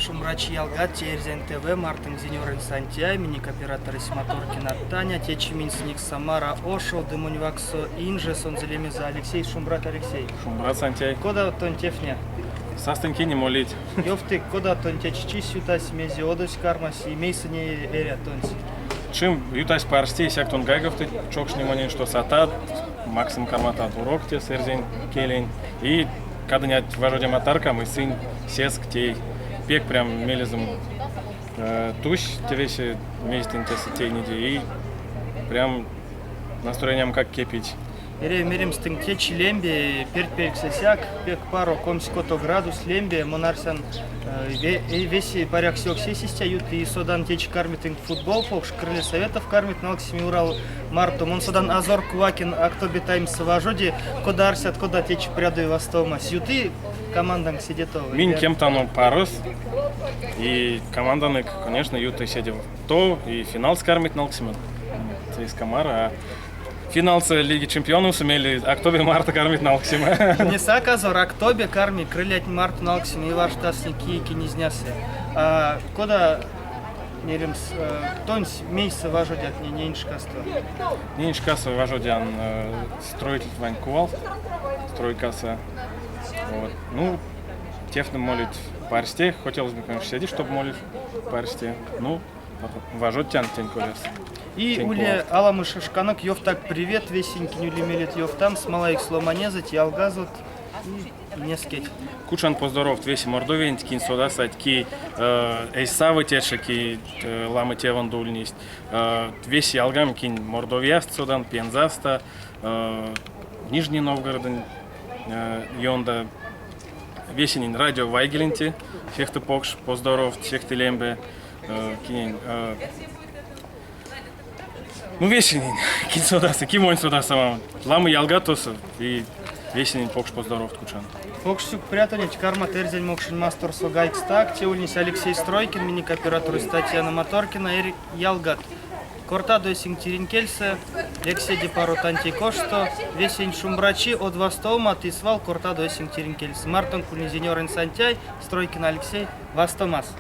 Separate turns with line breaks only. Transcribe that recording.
Шумбрачи, ялгат, те Эрзянь ТВ, мартонк Зинёронь Сантяй, минек операторось Моторкина Таня, течи минь сынек Самара ошов ды монь вакссо инже, сонзэ лемезэ Алексей. Шумбрат, Алексей.
Шумбрат, Сантяй.
Кода тонь тевтне?
Састыньки не молить.
Ёвтык, кода тонь течи чись ютась, мезе одось кармась и мейсэ ней эрят тонсь?
Чим ютась парсте, исяк тон гайговтыть чокшне монень, что сатат, максым карматат урок те эрзянь келень. И кадынят важодема таркам и сынь сеск тей. Пек прям мелезэм тусь те весе мезтень тесэ тейниде и прям настроениям как кепить.
Эряви меремс тынк течи лембе, пертьпельксэсяк, пек паро 26 градус лембе, мон арсян, весе паряк сёксесь истя юты, и содан течи карми тынк футбол покш, Крылья Советов кармить налксеме Урал марто. Мон содан Азор Кувакин Актобе Таймс важоди, кода арсят, кода течи прядови вастовомась. Юты команданк седе тов?
Минь кемтано парос, и команданок, конечно, юты седе тов, и финалс кармить налксеме. ЦСКА Мара, а финалс Лиги Чемпионов сумели Актобе марто кармить налксеме.
Несак азор Актобе карми крыльят марто налксеме и варштасни ки ки низнясы. А, кода меремс, тонсь мейсэ важодят неень шкасто?
Неень шкасто важодян строительствань кувалт, стройкасо. Вот. Ну, тевтне молить парсте. Хотелось бы, конечно, седи, чтобы молить парсте. Ну, важодтян тень коряс.
И уле аламо шканок ёвтак привет весень кинь ули мелеть ёвтамс, малавикс ломанезэть, ялгазот и инескеть.
Кучан поздоровт весе Мордовиянть, кинь содасать, ки эзь саво течи, ки ламо тевензэ ульнесть. Весе ялгам, кинь Мордовияст содан, Пензаста, Нижний Новгородонь ёндо. Весенень радио вайгеленти, сехте покш поздоровт, сехте лембе, кинень Ну, весенень, ки содасы, ки монь содасамам. Ламо ялга тосо, и весенень покш поздоровт кучан.
Покш сюкпря тонеть, кармат эрзянь мокшонь масторсо гайгстак. Те ульнесь Алексей Стройкин, минек операторось Татьяна Моторкина, эрь ялгат. Кортадо эсинк тиринь кельсэ, лекседе паро тантей кошто, весень шумбрачи од вастовомат и свал кортадо эсинк тиринь кельсэ. Мартонк ульнесь Зинёронь Сантяй, Стройкин Алексей. Вастомас!